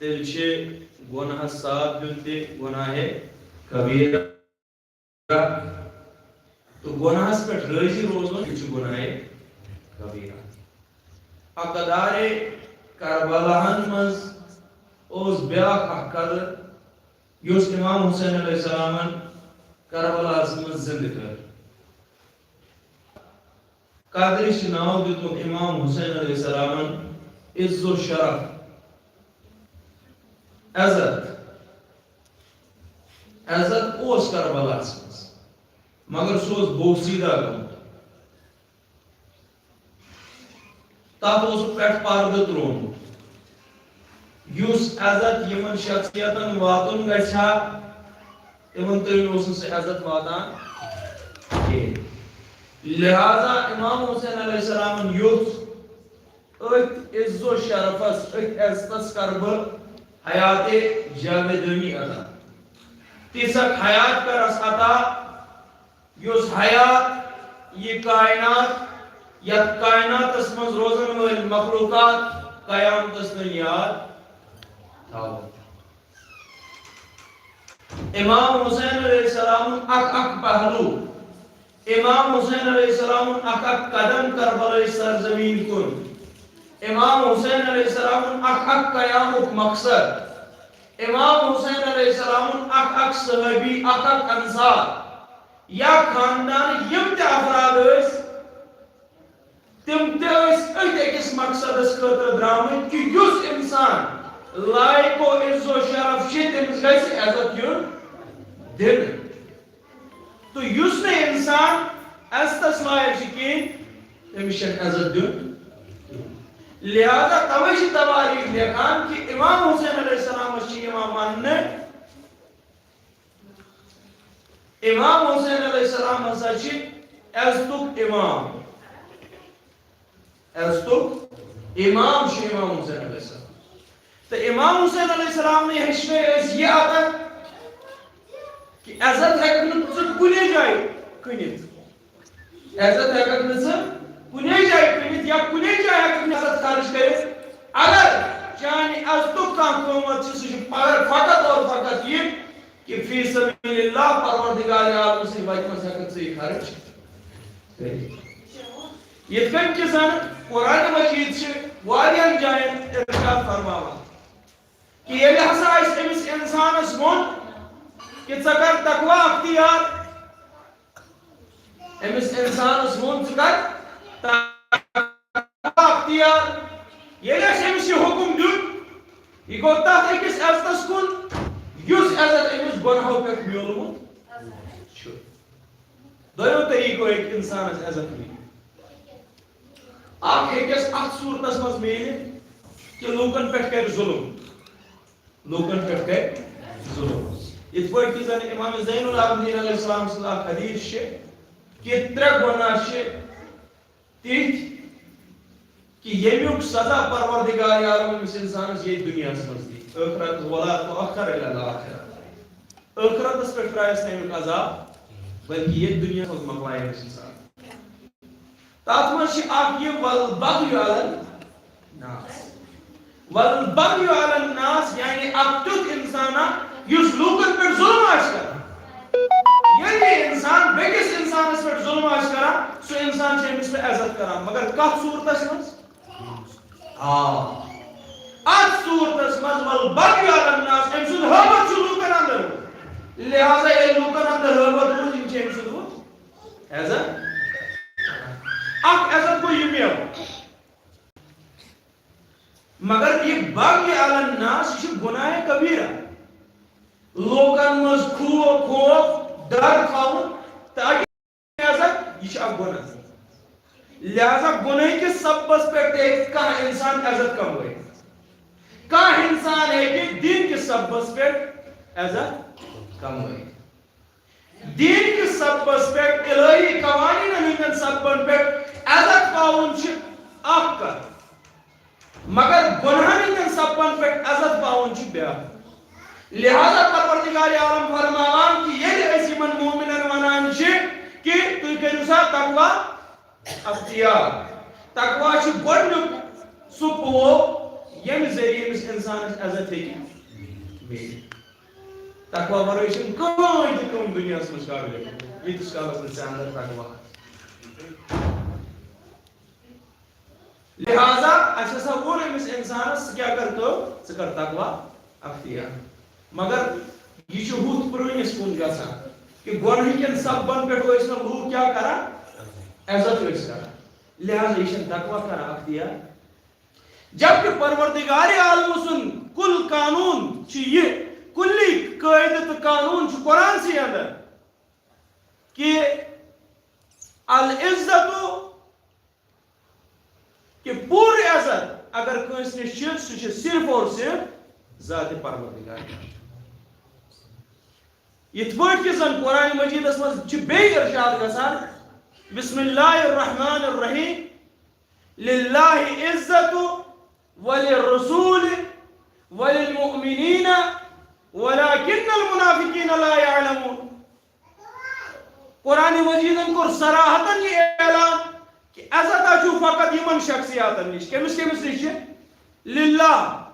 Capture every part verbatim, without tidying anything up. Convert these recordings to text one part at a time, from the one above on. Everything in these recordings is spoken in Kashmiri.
تیٚلہِ چھِ گۄناہس ساتھ دیُن تہِ گۄناہ کبیرہ۔ تہٕ گۄناہس پٮ۪ٹھ رٲضی روزُن تہِ چھُ گۄناہ کبیرہ۔ اقدار کربلاہن منٛز اوس بیٛاکھ اکھ قدر، یُس امام حسین علیہ السلامن کربلاہس منٛز زندٕ کٔر۔ قدرِ چھِ ناو دیُتمُت امام حسین علیہ السلامن عز و شرف، عزت۔ عزت اوس کربلاہس منٛز، مگر سُہ اوس بوسیدہ گوٚمُت۔ تَتھ اوسُکھ پٮ۪ٹھ پردٕ ترٛوومُت۔ یُس عزت یِمن شخصیتن واتُن گژھِ ہا، تِمن تام اوس نہٕ سُہ عزت واتان کینٛہہ۔ لہذا امام حسین علیہ السلامن یوٚژھ أتھۍ عز و شرفس، أتھۍ عزتس کرٕ بہٕ حیات جاویدٲنی عطا۔ تِژھ اکھ حیات کرس عطا، یُس حیات یہِ کائنات، یتھ کائناتس منٛز روزن وٲلۍ مخلوقات قیامتس تام یاد تھاوو۔ امام حسین علیہ السلام اکھ اکھ پہلو، امام حسین علیہ السلام اکھ اکھ قدم کربلائے سرزمین کن، امام حسین علیہ السلام اکھ اکھ قیامک مقصد، امام حسین علیہ السلام اکھ اکھ صحابی، اکھ اکھ انصار یا خاندان، یِم تہِ افراد ٲسۍ، تِم تہِ ٲسۍ أتھۍ أکِس مقصدس خٲطرٕ درٛامٕتۍ کہِ یُس انسان لایق و عز و شرف چھِ، تٔمِس گژھِ عزت یُن دِنہٕ۔ تہٕ یُس نہٕ انسان عزتس لایق چھُ کِہیٖنۍ، تٔمِس چھُنہٕ عزت دیُن۔ لہذا توے چھِ توٲریٖخ لیکھان کہِ امام حسین علیہ السلامس چھِ یِوان ماننہٕ، امام حسین علیہ السلام ہسا چھِ عزتُک امام۔ عزتُک امام چھُ امام حسین علیہ السلام۔ تہٕ امام حسین علیہ السلام نے ہیٚچھنٲے أسۍ یہِ ادب کہِ عزت ہیٚکَکھ نہٕ ژٕ کُنے جایہِ کٕنِتھ۔ عزت ہیٚکَکھ نہٕ ژٕ کُنے جایہِ کٕنِتھ یا کُنے جایہِ ہیٚکَکھ نہٕ عزت خرٕچ کٔرِتھ۔ اگر چانہِ عزتُک کانٛہہ قۭمَتھ چھُ، سُہ چھُ پر-، فقط اور فقط یہِ کہِ فی سبیل اللہ، پروردگار عالم سٕنٛدِ وتہِ منٛز ہیٚکَکھ ژٕ یہِ خرٕچ کٔرِتھ۔ یِتھ کٔنۍ کہِ زن قرآن مجید چھِ واریاہن جاین ارشاد فرماوان کہِ ییٚلہِ ہسا أسۍ أمِس انسانس ووٚن کہِ ژٕ کر تقوی اختیار، أمِس انسانس ووٚن ژٕ کر تقوی اختیار، ییٚلہِ اَسہِ أمِس یہِ حُکُم دیُت، یہِ گوٚو تتھ أکِس عزتس کُن، یُس عزت أمِس گۄناہو پٮ۪ٹھ میوٗلمُت چھُ۔ دۄیو طریٖقو ہیٚکہِ اِنسانَس عزت مِلِتھ۔ اَکھ ہیٚکٮ۪س اَتھ صوٗرتَس منٛز مِلِتھ کہِ لوٗکَن پٮ۪ٹھ کَرِ ظُلُم۔ لوٗکَن پٮ۪ٹھ کَرِ ظُلُم۔ یِتھ پٲٹھۍ کہِ زَن اِمام زین العابدیٖن علیہ السلام سٕنٛز اَکھ حدیٖث چھِ کہِ ترٛےٚ گۄناہ چھِ تِتھۍ کہِ ییٚمیُک سزا پروردگار عالم أمِس اِنسانَس ییٚتہِ دُنیاہَس منٛز دی۔ ٲخرت ولا تؤخر الی الآخرہ۔ ٲخرتس پٮ۪ٹھ ترٛایس نہٕ اَمیُک عذاب، بلکہِ ییٚتہِ دُنیاہَس منٛز مۄکلایہِ أمِس اِنسان۔ تَتھ منٛز چھِ اَکھ یہِ والبغی علی الناس۔ والبغی علی الناس، یعنی اَکھ تیُتھ اِنسانا یُس لوٗکَن پٮ۪ٹھ ظُلم آسہِ کران۔ ییٚلہِ یہِ اِنسان بیٚکِس اِنسانَس پٮ۪ٹھ ظُلم آسہِ کران، سُہ اِنسان چھُ أمِس پٮ۪ٹھ عزت کران، مگر کَتھ صوٗرتَس منٛز؟ آ، اتھ صوٗرتس منٛز والبغی علی الناس، أمۍ سُنٛد ہٲبتھ چھُ لوٗکن اندر۔ لہذا ییٚلہِ لوٗکن اندر ہٲبتھ روٗد، یِم چھِ أمۍ سُنٛد وُتھ عزت۔ اکھ عزت گوٚو یہِ میوٕ۔ مگر یہِ بغی علی الناس، یہِ چھُ گناہ کبیرہ۔ لوٗکن منٛز خوف، خوف، ڈر تھاوُن تہٕ عزت، یہِ چھُ اکھ گۄناہ۔ لہذا گۄناہ کِس سببس پٮ۪ٹھ تہِ ہیٚکہِ کانٛہہ اِنسان عزت کمٲیِتھ۔ کانٛہہ اِنسان ہیٚکہِ دیٖن کِس سببس پٮ۪ٹھ عزت کمٲیِتھ۔ دیٖن کِس سببس پٮ۪ٹھ، الہی قوانینن ہٕنٛدٮ۪ن سببن پٮ۪ٹھ عزت پاوُن چھُ اکھ کتھ۔ مگر گۄنہن ہٕنٛدٮ۪ن سببن پٮ۪ٹھ عزت پاوُن چھُ بیٛاکھ۔ لہذا پروردگار عالم فرماوان کہِ ییٚلہِ أسۍ یِمن مومنن ونان چھِ کہِ تُہۍ کٔرِو سا تقوی اختیار، تقوی چھُ گۄڈٕنیُک سُہ پوو ییٚمہِ ذٔریعہٕ أمِس اِنسانَس عزت ہیٚکہِ میٖلِتھ۔ تقوی ورٲے چھُنہٕ کٕہٕنۍ تہِ کٲم دُنیاہَس منٛز قٲبلِ قبوٗل، ییٖتِس کالَس نہٕ ژےٚ اَندَر تقوی آسہِ۔ لہذا اَسہِ ہسا ووٚن أمِس اِنسانَس، ژٕ کیٛاہ کر کٲم؟ ژٕ کر تقوی اختیار۔ مگر یہِ چھُ ہُتھ پرٛٲنِس کُن گژھان کہِ گۄڈٕنِکٮ۪ن سببَن پٮ۪ٹھ ٲسۍ نہٕ لوٗکھ کیٛاہ کران؟ عزت ٲسۍ کران۔ لہذا یہِ چھِنہٕ تقوی کران اختیار۔ جبکہ پروردگار عالم سُنٛد کُل قانوٗن چھُ یہِ، کُلی قٲعدٕ تہٕ قانوٗن چھُ قرآن سٕے اندر کہِ العزت، کہِ پوٗرٕ عزت اگر کٲنٛسہِ نِش چھِ، سُہ چھِ صرف اور صرف ذاتِ پروردگار۔ یِتھ پٲٹھۍ کہِ زن قرآن مجیدس منٛز چھِ بیٚیہِ ارشاد گژھان، بسم اللہ الرحمن الرحیم، للہ عزت وللرسول وللمؤمنین ولکن المنافقین لا یعلمون۔ قرآن مجیدن کوٚر صراحتن یہِ اعلان کہِ عزت چھُ فقط یِمن شخصیاتن نِش۔ کٔمِس کٔمِس نِش چھِ؟ للہ،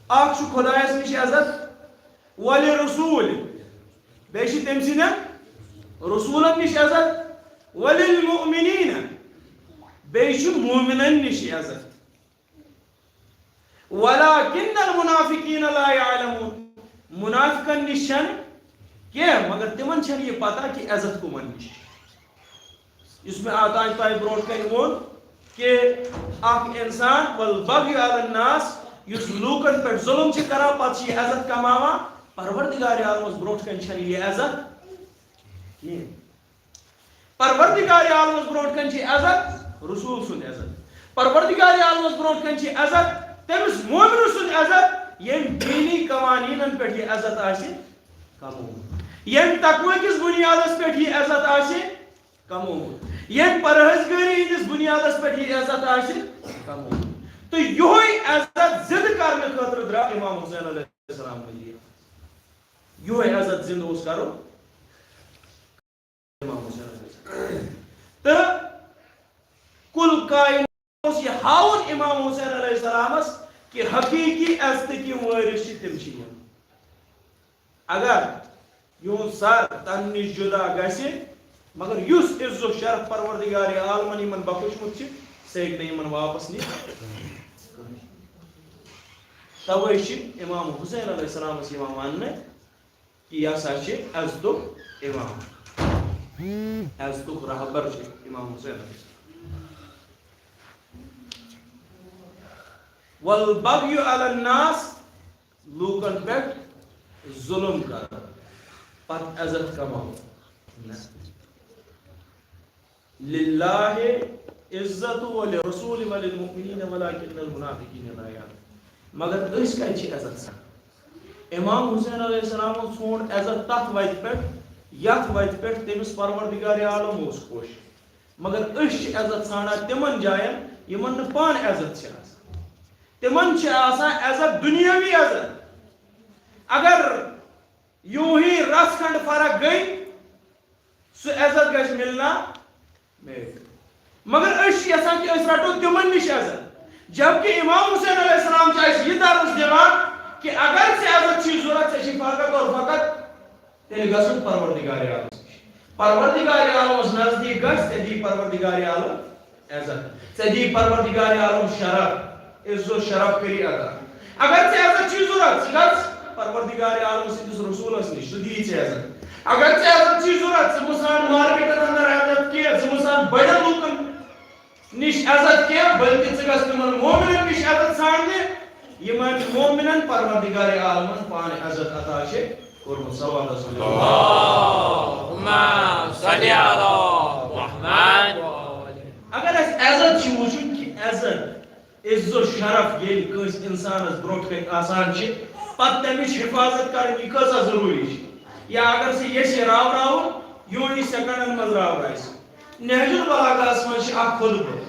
اکھ چھُ خدایس نِش عزت، وللرسول، بیٚیہِ چھِ تٔمۍ سٕنٛدٮ۪ن رسوٗلن نِش عزت، وللمؤمنین، بیٚیہِ چھُ مومنن نِش عزت۔ ولکن المنافقین لا یعلمون، منافقن نِش چھنہٕ کینٛہہ، مگر تِمن چھنہٕ یہِ پتہ کہِ عزت کٕمن نِش۔ یُس مےٚ اوتانۍ تۄہہِ برونٛٹھ کنہِ ووٚن کہِ اکھ انسان، والبغی علی الناس، یُس لوٗکن پٮ۪ٹھ ظلم چھِ کران، پتہٕ چھِ یہِ عزت کماوان، پروردگار عالمس برونٛٹھ کنہِ چھنہٕ یہِ عزت کینٛہہ۔ پروردگار عالمس برونٛٹھ کنہِ چھِ عزت رسول سُنٛد عزت۔ پروردگار عالمس برونٛٹھ کنہِ چھِ عزت تٔمِس مومنہٕ سُنٛد عزت، ییٚمۍ دینی قوانینن پٮ۪ٹھ یہِ عزت آسہِ کمومُت، ییٚمۍ تقوی کِس بنیادس پٮ۪ٹھ یہِ عزت آسہِ کمومُت، ییٚمۍ پرہیزگٲری ہٕنٛدِس بنیادس پٮ۪ٹھ یہِ عزت آسہِ کمومُت۔ تہٕ یِہوٚے عزت زِندٕ کرنہٕ خٲطرٕ درٛاو امام حسین علیہ السلام مدینہ۔ یِہوٚے عزت زِندٕ اوس کرُن امام حسین علیہ السلام۔ تہٕ کُل کائنات اوس یہِ ہاوُن امام حسین علیہ السلامس کہِ حقیقی عزتٕکۍ یِم وٲرث چھِ، تِم چھِ یِم۔ اگر یِہُنٛد سر تنہٕ نِش جدا گژھِ، مگر یُس عزت و شرف پروردگار عالمن یِمن بخشمُت چھِ، سُہ ہیٚکہِ نہٕ یِمن واپس نِتھ۔ توے چھِ امام حسین علیہ السلامس یِوان وننہٕ کہِ یہِ ہسا چھِ عزتُک امام، عزتُک رہبر چھِ امام حسین علیہ السلام۔ والبغی علی الناس، لوٗکن پٮ۪ٹھ ظلم کرُن، پتہٕ عزت کماوُن۔ نہ۔ للہ عزت ولرسول وللمؤمنین ولکن المنافقین لا یعلمون۔ مگر أسۍ کتہِ چھِ عزت ژھانڈان؟ امام حسین علیہ السلامن ژھونڈ عزت تتھ وتہِ پٮ۪ٹھ، یتھ وتہِ پٮ۪ٹھ تٔمِس پروردگار عالم اوس خۄش۔ مگر أسۍ چھِ عزت ژھانڈان تِمن جاین، یِمن نہٕ پانہٕ عزت چھِ آسان۔ تِمن چھِ آسان عزت، دُنیٲوی عزت۔ اگر یوٗہی رژھ کھنڈ فرق گٔے، سُہ عزت گژھِ مِلنا میلہِ۔ مگر أسۍ چھِ یژھان کہِ أسۍ رٹو تِمن نِش عزت۔ جبکہ امام حسین علیہ السلام چھُ اَسہِ یہِ درس دِوان کہِ اگر ژےٚ عزت چھُے ضروٗرت، ژےٚ چھُے فقط اور فقط تیٚلہِ گژھُن پروردگار عالمس نِش۔ پروردگار عالمس نزدیٖک گژھ، ژےٚ دی پروردگار عالم عزت، ژےٚ دی پروردگار عالم شرف، عزت و شرف کری عطا۔ اگر ژےٚ عزت چھُے ضروٗرت، ژٕ گژھ پروردگار عالم سٕنٛدِس رسولس نِش، سُہ دی ژےٚ عزت۔ اگر ژےٚ عزت چھُے ضروٗرت، ژٕ مہٕ ژھانڈ مارکیٹن اندر عزت کینٛہہ، ژٕ مہٕ ژھانڈ بڑٮ۪ن لوٗکن نِش عزت کینٛہہ، بلکہ ژٕ گژھ تِمن مومنن نِش عزت ژھانڈنہِ، یِمن مومنن پروردگار عالمن پانہٕ عزت عطا چھِ کوٚرمُت۔ صلوات رسول اللہ۔ اللہم صل علی محمد۔ اگر اَسہِ عزت چھُ وٕچھُن کہِ عزت، عزت و شرف ییٚلہِ کٲنٛسہِ اِنسانَس برونٛٹھ کَنہِ آسان چھِ، پَتہٕ تَمِچ حفاظت کَرٕنۍ، یہِ کۭژاہ ضروٗری چھِ۔ یا اگر سُہ یژھِ راوراوُن، یوٗنی سیکنڈن منٛز راورایہِ سُہ۔ نہج البلاغہس منٛز چھِ اکھ خطبہٕ،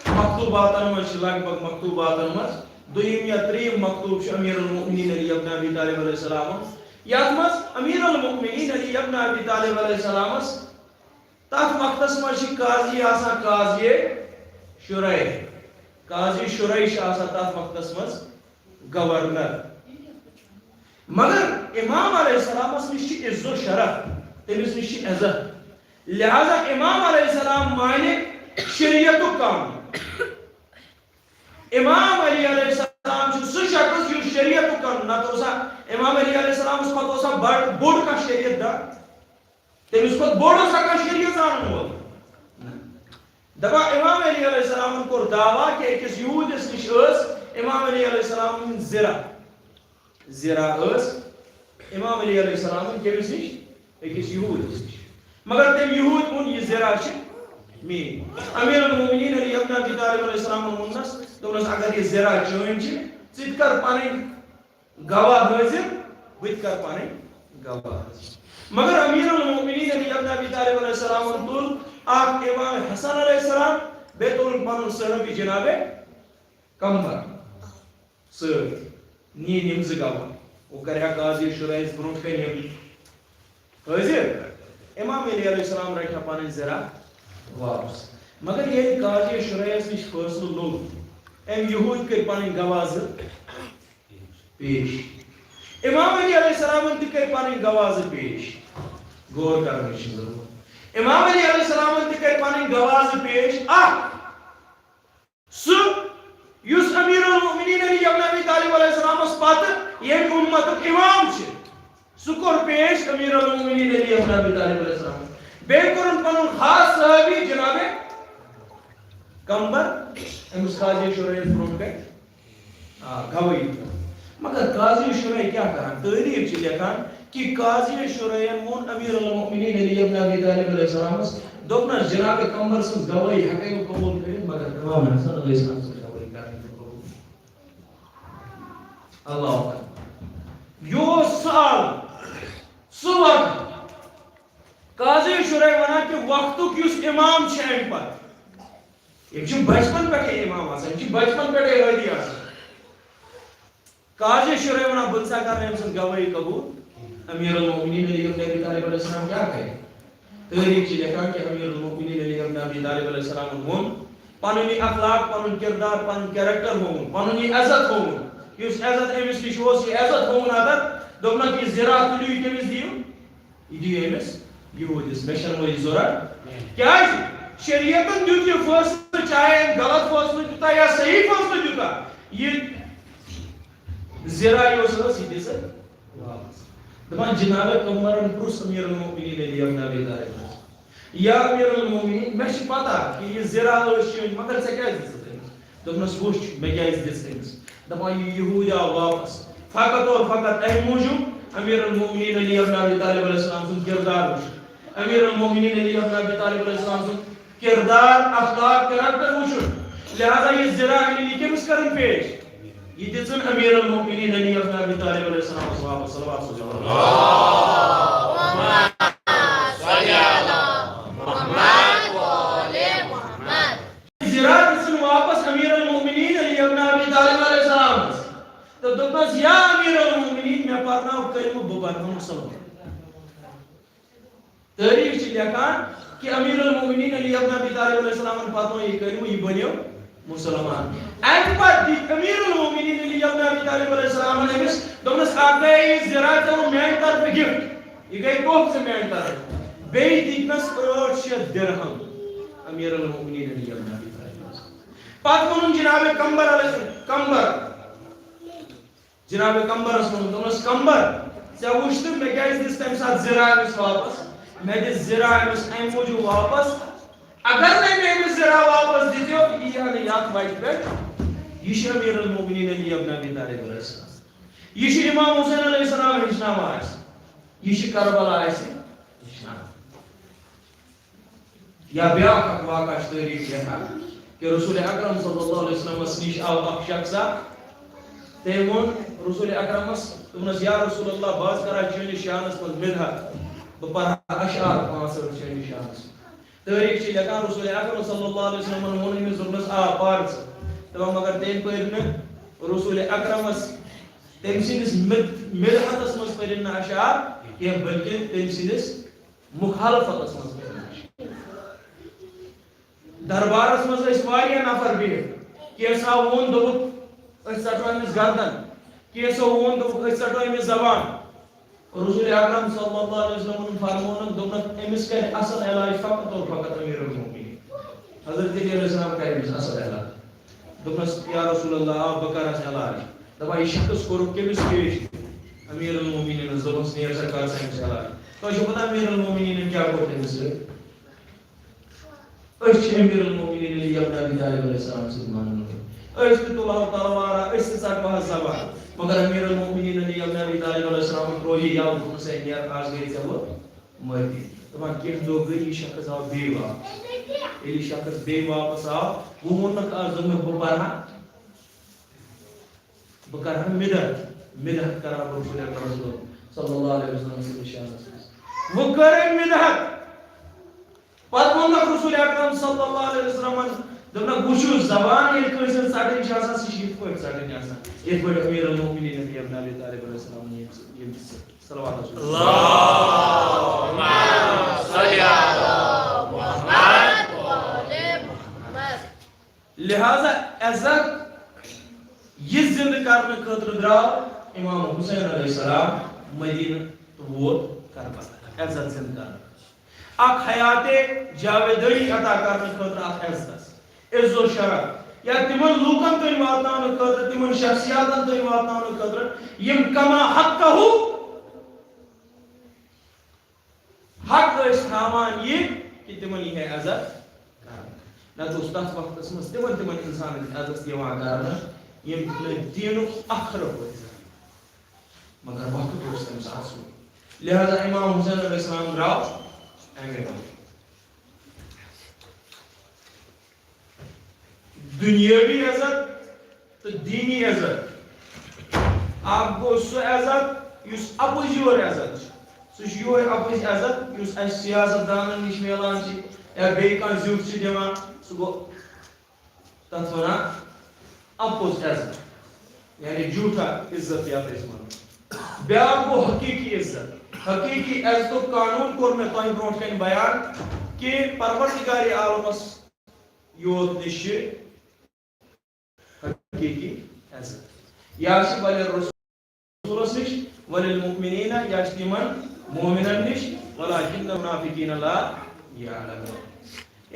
مکتوباتن منٛز چھِ لگ بگ مکتوباتن منٛز دوٚیِم یا ترٛیٚیِم مکتوب چھُ امیر المؤمنین علی ابن ابی طالب علیہ السلامس، یتھ منٛز امیر المؤمنین علی ابن ابی طالب علیہ السلامس تتھ وقتس منٛز چھِ قاضی آسان قاضی شرعی۔ قاضی شرح چھِ آسان تَتھ وقتَس منٛز گورنر۔ مگر امام علیہ السلامس نِش چھِ عز و شرف، تٔمِس نِش چھِ عزت۔ لہذا امام علیہ السلام مانہِ شریعتُک قانون۔ امام علی علیہ السلام چھُ سُہ شخص یُس شریعتُک قانون، نتہٕ اوسا امام علی علیہ السلامس پتہٕ اوسا بڑ-، بوٚڑ کانٛہہ شریعت دان؟ تٔمِس کھۄتہٕ بوٚڑ اوسا کانٛہہ شریعت زانن وول؟ نہ۔ دپان امام علی علیہ السلامن کوٚر دعویٰ کہِ أکِس یہوٗدِس نِش ٲس امام علی علیہ السلامٕنۍ زِرا۔ زِرا ٲس امام علی علیہ السلامٕنۍ کٔمِس نِش؟ أکِس یہوٗدِس نِش۔ مگر تٔمۍ یہوٗدۍ ووٚن، "یہِ زِرا چھِ میٛٲنۍ۔" امیر المومنین علی ابن ابی طالب علیہ السلامن ووٚننس، دوٚپنس، "اگر یہِ زِرا چٲنۍ چھِ، ژٕ تہِ کر پنٕنۍ گواہ حٲضِر، بہٕ تہِ کر پنٕنۍ گواہ حٲضِر۔" مگر امیر المومنین علی ابن ابی طالب علیہ السلامن تُل اکھ امام حسن علیہ السلام، بیٚیہِ تُلُن پنُن صحابی جناب قمبر سۭتۍ، نِن یِم زٕ گواہ۔ وۄنۍ کرِ ہا قاضی شرحس برونٛٹھ کنہِ یِم حٲضِر۔ امام علی علیہ السلام رٹہِ ہا پنٕنۍ زِرا واپس۔ مگر ییٚلہِ قاضی شرحس نِش فٲصلہٕ لوٚگ، أمۍ یہوٗدۍ کٔرۍ پنٕنۍ گواہ زٕ پیش۔ امام علی علیہ السلامن تہِ کٔرۍ پنٕنۍ گواہ زٕ پیش۔ غور کرنٕچ چھِ ضروٗرت۔ امام علی علیہ السلامن تہِ کٔرۍ پنٕنۍ گواہ زٕ پیش۔ اکھ، سُہ یُس امیر المومنین علی ابن ابی طالب علیہ السلامس پتہٕ ییٚمہِ اُمتُک امام چھُ، سُہ کوٚر پیش امیر المومنین علی ابن ابی طالب علیہ السلام۔ بیٚیہِ کوٚرُن پنُن خاص صحابی جناب قمبر أمِس قاضی شرحس برونٛٹھ کنہِ آ، گواہی۔ مگر قاضی شرح کیٛاہ کران؟ تٲریخ چھِ لیکھان کہِ قاضی شرحن ووٚن امیر المومنین علی ابن ابی طالب علیہ السلامس، دوٚپنس، "جناب قمبر سٕنٛز گواہی ہٮ۪کے بہٕ قبول کٔرِتھ، مگر امام حسن علیہ السلام سٕنٛز گواہی کرنہٕ بہٕ قبول۔" اللہ اکبر۔ یہِ اوس سُہ عالم، سُہ وقت۔ قاضی شرح ونان کہِ وقتُک یُس امام چھُ امہِ پتہٕ، یِم چھِ بچپن پٮ۪ٹھے امام آسان، یِم چھِ بچپن پٮ۪ٹھے ہٲدی آسان۔ قاضی شرح ونان، "بہٕ تہِ سا کرٕ أمۍ سٕنٛز گواہی قبول۔" امیر المومنین علی ابن ابی طالب علیہ السلام کیٛاہ کرِ؟ تٲریخ چھِ لیکھان کہِ امیر المومنین علی ابن ابی طالب علیہ السلامن ووٚن پنُن یہِ اخلاق، پنُن کردار، پنُن character ہووُن، پنُن یہِ عزت ہووُن، یُس عزت أمِس نِش اوس، یہِ عزت ہووُن اتتھ، دوٚپنکھ، "یہِ زِرا تُلِو، یہِ کٔمِس دِیِو؟ یہِ دِیِو أمِس یہوٗدِس، مےٚ چھَنہٕ وۄنۍ یہِ ضروٗرت۔" کیٛازِ؟ شریعتن دیُت یہِ فٲصلہٕ، چاہے أمۍ غلط فٲصلہٕ دیُتا یا صحیح فٲصلہٕ دیُتا، یہِ زِرا یۄس ٲس، یہِ دِژ واپس۔ دَپان، جناب قمبرن پرُژھ امیر المومنین علی ابن ابی طالبس، "یا امیر المومنین، مےٚ چھِ پتہ کہِ یہِ زِرا ٲس چٲنۍ، مگر ژےٚ کیٛازِ دِژٕتھ أمِس؟" دوٚپنس، "وٕچھ، مےٚ کیٛازِ دِژ أمِس؟" دَپان، یہِ یہوٗدۍ آو واپس فقط اور فقط اَمہِ موٗجوٗب امیر المومنین علی ابن ابی طالب علیہ السلام سُنٛد کردار وٕچھ۔ امیر المومنین علی ابن ابی طالب علیہ السلام سُنٛد کردار، اخلاق، character وٕچھُن۔ لہذا یہِ زِرا أنِن یہِ کٔمِس کرن پیش؟ یہِ دِژٕن امیر المومنین علی ابن ابی طالب علیہ السلامس واپس۔ صلوات سوزیو۔ زِرا دِژٕن واپس امیر المومنین علی ابن ابی طالب علیہ السلامس۔ تہٕ دوٚپنس، "یا امیر المومنین، مےٚ پرناو کلمہٕ، بہٕ بنہٕ ہا مُسلمان۔" تٲریخ چھِ لیکھان کہِ امیر المومنین علی ابن ابی طالب علیہ السلامن پرنوو یہِ کلمہٕ، یہِ بنیو مُسلمان۔ امہِ پتہٕ دِتۍ امیر المومنین علی ابن ابی طالب علیہ السلامن أمِس، دوٚپنس، "اکھ گٔے یہِ زِرا ژےٚ میانہِ طرفہٕ gift، یہِ گٔے تحفہٕ ژےٚ میانہِ طرفہٕ۔" بیٚیہِ دِتنس ٲٹھ شیٚتھ درہم امیر المومنین علی ابن ابی طالب علیہ السلام۔ پتہٕ ووٚنُن جناب قمبر علیہ السلام، قمبر، جناب قمبرس ووٚن، دوٚپنس، "قمبر، ژےٚ وُچھ تہٕ مےٚ کیٛازِ دِژ تَمہِ ساتہٕ زِرا أمِس واپس؟ مےٚ دِژ زِرا أمِس اَمہِ موٗجوٗب واپس، اگر نَے مےٚ أمِس زِرا واپس دِتیو، یہِ یی ہا نہٕ یَتھ وَتہِ پٮ۪ٹھ۔ یہِ چھُ امیر المومنین علی ابن ابی طالب علیہ السلام۔ یہِ چھُ امام حسین علیہ السلام ہیٚچھناوان اَسہِ۔ یہِ چھُ کربلا اَسہِ ہیٚچھناوان۔" یا بیٛاکھ اکھ واقعہ چھِ تٲریخ لیکھان کہِ رسول اکرم صلی اللہ علیہ وسلمس نِش آو اکھ شخص اکھ۔ تٔمۍ ووٚن رسول اکرمس، دوٚپنس، "یا رسول اللہ، بہٕ حظ کرٕ ہا چٲنِس شانس منٛز مدحت، بہٕ پرٕ ہا اشعار پانٛژھ ٲٹھ چٲنِس شانس منٛز۔" تٲریخ چھِ لیکھان رسول اکرم صلی اللہ علیہ وسلمن ووٚن أمِس، دوٚپنس، "آ، پر ژٕ۔" دپان مگر تٔمۍ پٔرۍ نہٕ رسول اکرمس تٔمۍ سٕنٛدِس مد-، مدحتس منٛز پٔرِن نہٕ اشعار کینٛہہ، بلکہِ تٔمۍ سٕنٛدِس مخالفتس منٛز۔ دربارس منٛز ٲسۍ واریاہ نفر بِہِتھ۔ کینٛژھا ووٚن، دوٚپُکھ، "أسۍ ژَٹو أمِس گردن"، کینٛژھو ووٚن، دوٚپُکھ، "أسۍ ژَٹو أمِس زبان"۔ رسول اکرم صلی اللہ علیہ وسلمن فرمونکھ، دوٚپنکھ، "أمِس کرِ اصل علاج فقط اور فقط امیر المومنین"۔ حضرت علی علیہ السلام کرِ أمِس اصل علاج۔ دوٚپنس، "یا رسول اللہ، آ، بہٕ کرس علاج۔" دپان، "یہِ شخص کوٚرُکھ کٔمِس پیش؟" امیر المومنینس۔ دوٚپنس، "نیر سا، کر سا أمِس علاج۔" تۄہہِ چھو پتہ امیر المومنینن کیٛاہ کوٚر تٔمِس سۭتۍ؟ أسۍ چھِ امیر المومنین علی ابن ابی طالب علیہ السلام سۭتۍ مانان وٲلۍ۔ أسۍ تہِ تُلہو تلوارا، أسۍ تہِ ژٹہوس زبان۔ مگر امیر المومنین علی ابن ابی طالب علیہ السلام ترٛوو یہِ یَلہٕ، دوٚپنَس، "ہے، نیر، آز گٔے ژےٚ وۄنۍ معٲفی۔" دَپان، کینٛہہ دۄہ گٔے، یہِ شخص آو بیٚیہِ واپس۔ ییٚلہِ یہِ شخص بیٚیہِ واپس آو، وۄنۍ ووٚننَکھ آز، دوٚپنَکھ، "بہٕ پَرٕ ہا، بہٕ کَرٕ ہا مِدحت، مِدحت کَرٕ ہا بہٕ رسول اکرم صلی اللہ علیہ وسلم سٕنٛدِس شانَس منٛز۔" وۄنۍ کٔر أمۍ مِدحت۔ پتہٕ ووٚننکھ رسول اکرم صلی اللہ علیہ وسلمن، دوٚپنکھ، وٕچھِو، زبان ییٚلہِ کٲنٛسہِ ہٕنٛز ژٹٕنۍ چھِ آسان، سُہ چھِ یِتھ پٲٹھۍ ژٹٕنۍ آسان، یِتھ پٲٹھۍ امیر المومنین علی ابن ابی طالب علیہ السلام ییٚمہِ سۭتۍ، ییٚمہِ سۭتۍ۔ صلوات رسول۔ اللہم صل علی محمد۔ لہذا عزت یہِ زندٕ کرنہٕ خٲطرٕ درٛاو امام حسین علیہ السلام مدینہ تہٕ ووت کربلا عزت زندٕ کرنہٕ خٲطرٕ۔ اکھ حیات جاویدٲنی عطا کرنہٕ خٲطرٕ اتھ عزتس، عز و شرف، یا تِمن لوٗکن تام واتناونہٕ خٲطرٕ، تِمن شخصیاتن تام واتناونہٕ خٲطرٕ، یِم کما حقہ حق ٲسۍ تھاوان یہِ کہِ تِمن یی ہے عزت کرنہٕ۔ نتہٕ اوس تتھ وقتس منٛز تِمن، تِمن انسانن عزت یِوان کرنہٕ، یِم نہٕ دیٖنُک اکھ رۄپیہِ زانہِ۔ مگر وقت اوس تمہِ ساتہٕ سُے۔ لہذا امام حسین علیہ السلام درٛاو امہِ وقتہٕ۔ دُنیٲوی عزت تہٕ دیٖنی عزت۔ اکھ گوٚو سُہ عزت یُس اَپُز یور عزت چھُ۔ سُہ چھُ یِہوٚے اَپُز عزت یُس اَسہِ سیاست دانن نِش میلان چھِ یا بیٚیہِ کانٛہہ زیُٹھ چھُ دِوان، سُہ گوٚو تَتھ وَنان اَپُز عزت، یعنی جھوٹا عزت یَتھ أسۍ وَنو۔ بیٛاکھ گوٚو حقیٖقی عزت۔ حقیٖقی عزتُک قانوٗن کوٚر مےٚ تۄہہِ برٛونٛٹھ کَنہِ بیان کہِ پروردگارِ عالمس یوت نِش چھِ حقیٖقی عزت۔ یا چھِ ولِ رسولس نِش، ولِ المؤمنین، یا چھِ تِمن مومنن نِش، ولکن المنافقین لا یعلمون۔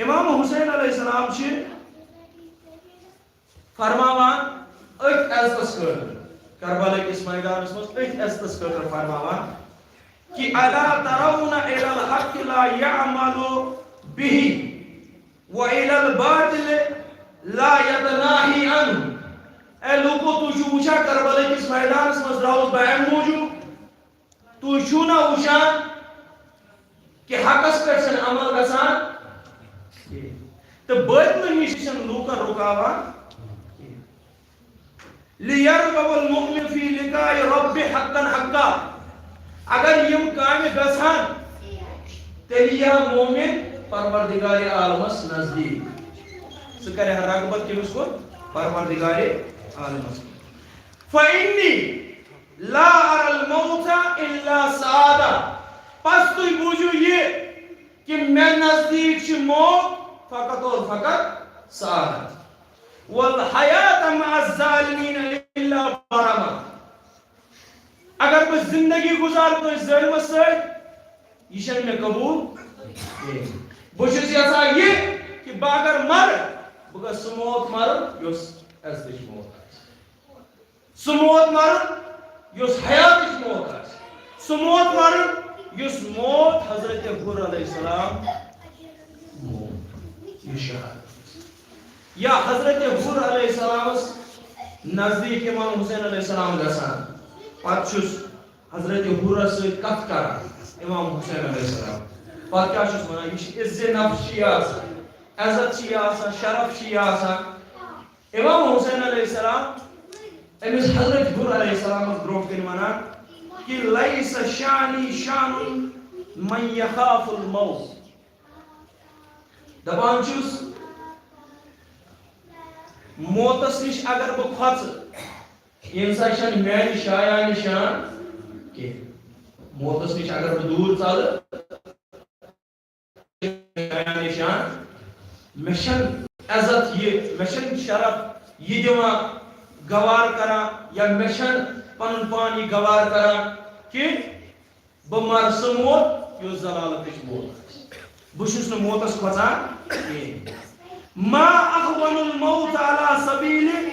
امام حسین علیہ السلام چھِ فرماوان أتھۍ عزتس خٲطرٕ، کربلا کِس میدانس منٛز أتھۍ عزتس خٲطرٕ فرماوان کہِ الا ترون الی الحق لا یعمل به و الی الباطل لا یتناہی عنہ۔ اے لوٗکو، تُہۍ چھِو وٕچھان کربلا کِس میدانس منٛز درٛاوُس بہٕ امہِ موٗجوٗب، تُہۍ چھِو نہ وٕچھان کہِ حقس پٮ۪ٹھ چھنہٕ عمل گژھان کینٛہہ، تہٕ باطلہٕ نِش چھنہٕ لوٗکن رُکاوان کینٛہہ۔ لیرغب المؤمن فی لقاء ربہ حقا حقا۔ اگر یِم کامہِ گژھن، تیٚلہِ یی ہا مومن پروردگار عالمس نزدیٖک۔ سُہ کرِ ہا رغبت کٔمِس کُن؟ پروردگار عالمس کُن۔ فإنی لا ارى الموت الا سعادہ۔ پس تُہۍ بوٗزِو یہِ کہِ مےٚ نزدیٖک چھِ موت فقط اور فقط سعادت۔ والحیات مع الظالمین الا برما۔ اگر بہٕ زندگی گُزارٕ کٲنٛسہِ ظٲلمس سۭتۍ، یہِ چھَنہٕ مےٚ قبوٗل کِہیٖنۍ۔ بہٕ چھُس یژھان یہِ کہِ بہٕ اگر مرٕ، بہٕ گژھٕ سُہ موت مرُن یُس عزتٕچ موت آسہِ۔ سُہ موت مرُن یُس حیاتٕچ موت آسہِ۔ سُہ موت مرُن یُس موت حضرت حُر علیہ السلام موت، یہِ شہادت۔ یا حضرت حُر علیہ السلامس نزدیٖک امام حسین علیہ السلام گژھان، پتہٕ چھُس حضرت حُرس سۭتۍ کتھ کران امام حسین علیہ السلام۔ پتہٕ کیٛاہ چھُس ونان؟ یہِ چھُ عزت نفس چھُ یہِ آسان، عزت چھُ یہِ آسان، شرف چھُ یہِ آسان۔ امام حسین علیہ السلام أمِس حضرت حُر علیہ السلامس برونٛٹھ کنہِ ونان کہِ لیس شانی شان من یخاف الموت۔ دپان چھُس، موتس نِش اگر بہٕ کھۄژٕ، یہِ نسا چھنہٕ میانہِ شایان شان کینٛہہ۔ موتس نِش اگر بہٕ دوٗر ژلہٕ، شایان شان، مےٚ چھنہٕ عزت یہِ، مےٚ چھنہٕ شرف یہِ دِوان گوار کران، یا مےٚ چھَنہٕ پنُن پان یہِ گوار کران کینٛہہ، بہٕ مرٕ سُہ موت یُس ضلالتٕچ موت آسہِ۔ بہٕ چھُس نہٕ موتس کھۄژان کینٛہہ۔ ما اهون الموت على سبيل